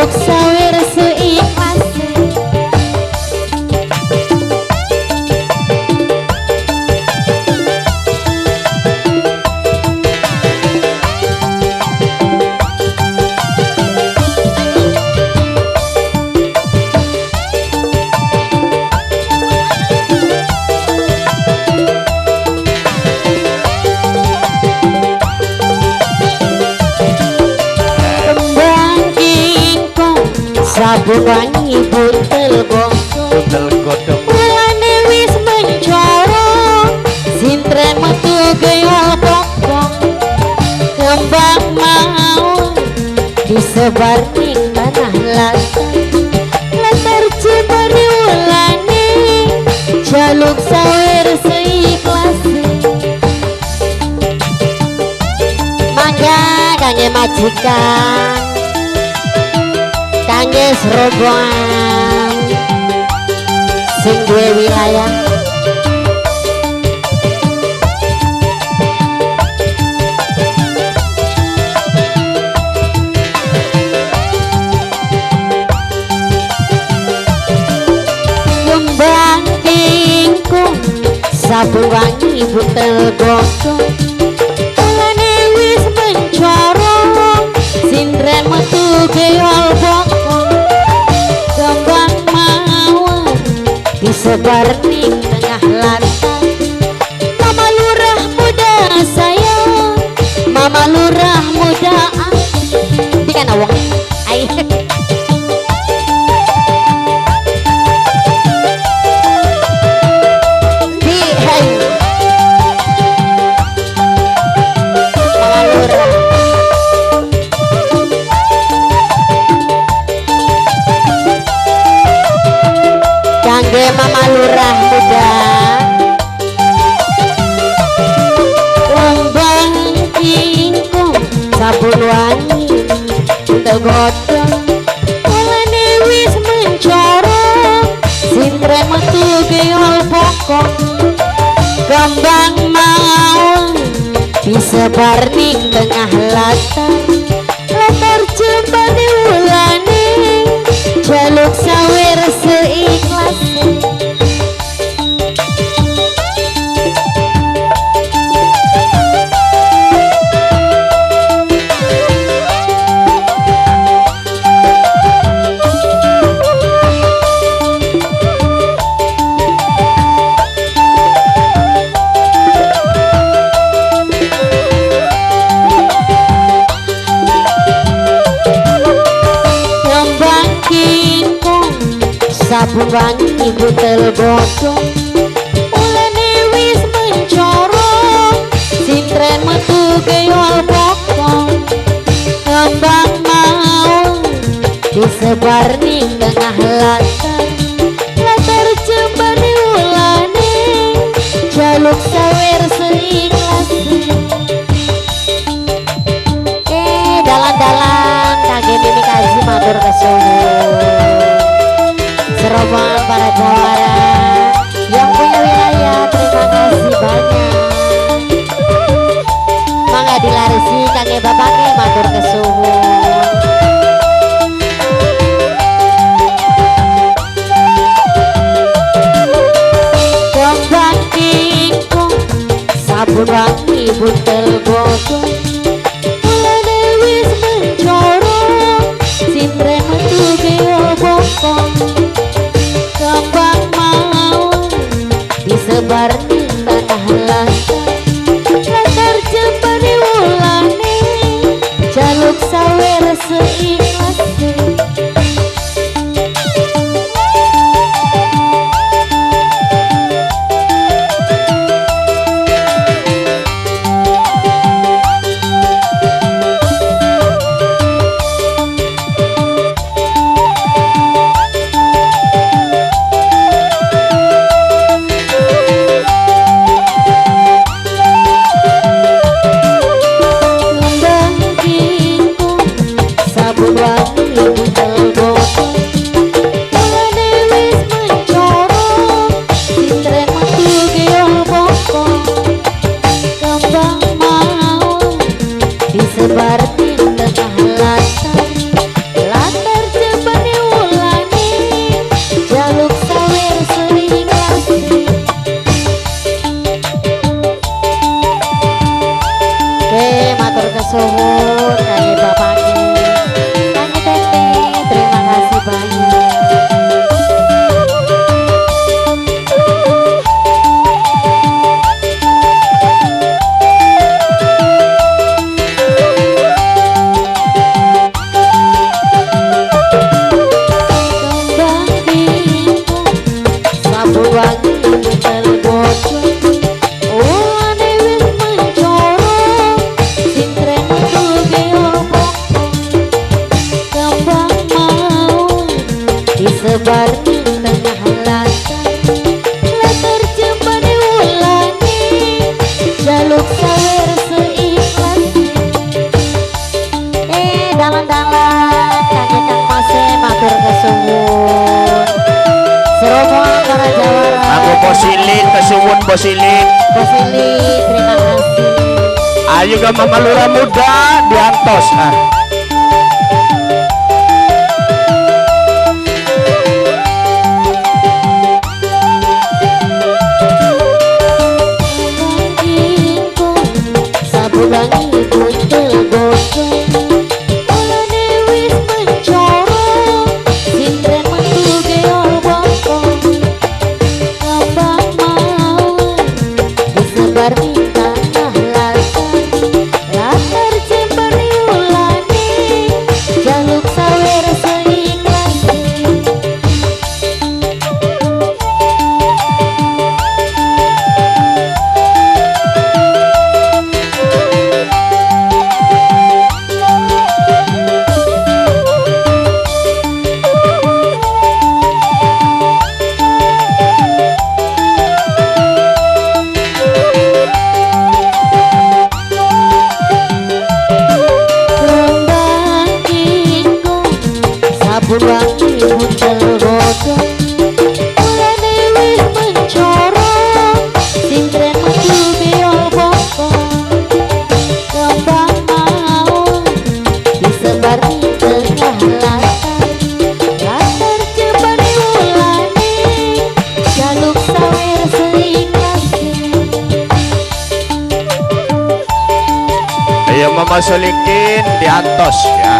Jaluk sawer seikhlas. Sabun wangi buntel godhong, Buntel godhong. Mulane wis mencorong, sintren metu geyol bokong. Kembang mau disebar ning tanah latar, latar jembar wulane, jaluk sawer seikhlas. Mangga kangge majikan, kangge serombongan sing duwe wilayah. Kembang kingkung sabun wangi buntel godhong, mulane wis mencorong, sindren metu geyol bokong. Kembang mawar disebar ning tengah latar. Mama lurah muda sayang, mama lurah muda aku. Di kana wong ai. Di hai. Mama lurah. Kangge mama lurah muda. Kembang kingkung sabun wangi buntel godhong, mulane wis mencorong, sindren metu geyol bokong. Kembang mawar disebar ning tengah latar, latar jembane wulane, jaluk sawer seikhlas. Kembang kingkung sabun wangi buntel godhong, mulane wis mencorong, sintren metu geyol bokong. Kembang mau disebar ning tengah latar, latar jembane wulane, jaluk sawer seikhlas. Dalan-dalan kangge Mimi Kazi matur kesuwun. Serombongan para jawara yang punya wilayah, terima kasih banyak. Mangga dilarisi kangge bapake matur kesuwun. Kembang kingkung sabun wangi buntel godhong, mulane wis mencorong, sindren metu geyol bokong. Kembang mawar disebar di tanah latar, latar jembane wulane, jaluk sawer seikhlas. Kembang kingkung sabun Dalan-dalan kangge Kang Mase matur kesuwun. Serombongan para jawara. Aku Bosilit, kesuwun Bosilit. Bosili, terima kasih. Ayo ke Mama Lurah Muda diantos ah. Sabun wangi buntel godhong, ulune wis mencorong, sindren metu geol bokong, kembang mawar disebar di tanah latar, latar jember ulane, jaluk sawer seikhlasé. Kembang kingkung, sabun wangi buntel godhong, ulane wis mencorong, sindren metu beol bokong, kembang mawar disebar di tengah latar, latar jember ulane, jaluk sawer seikhlasé. Ayo Mama Solikin diantos ya.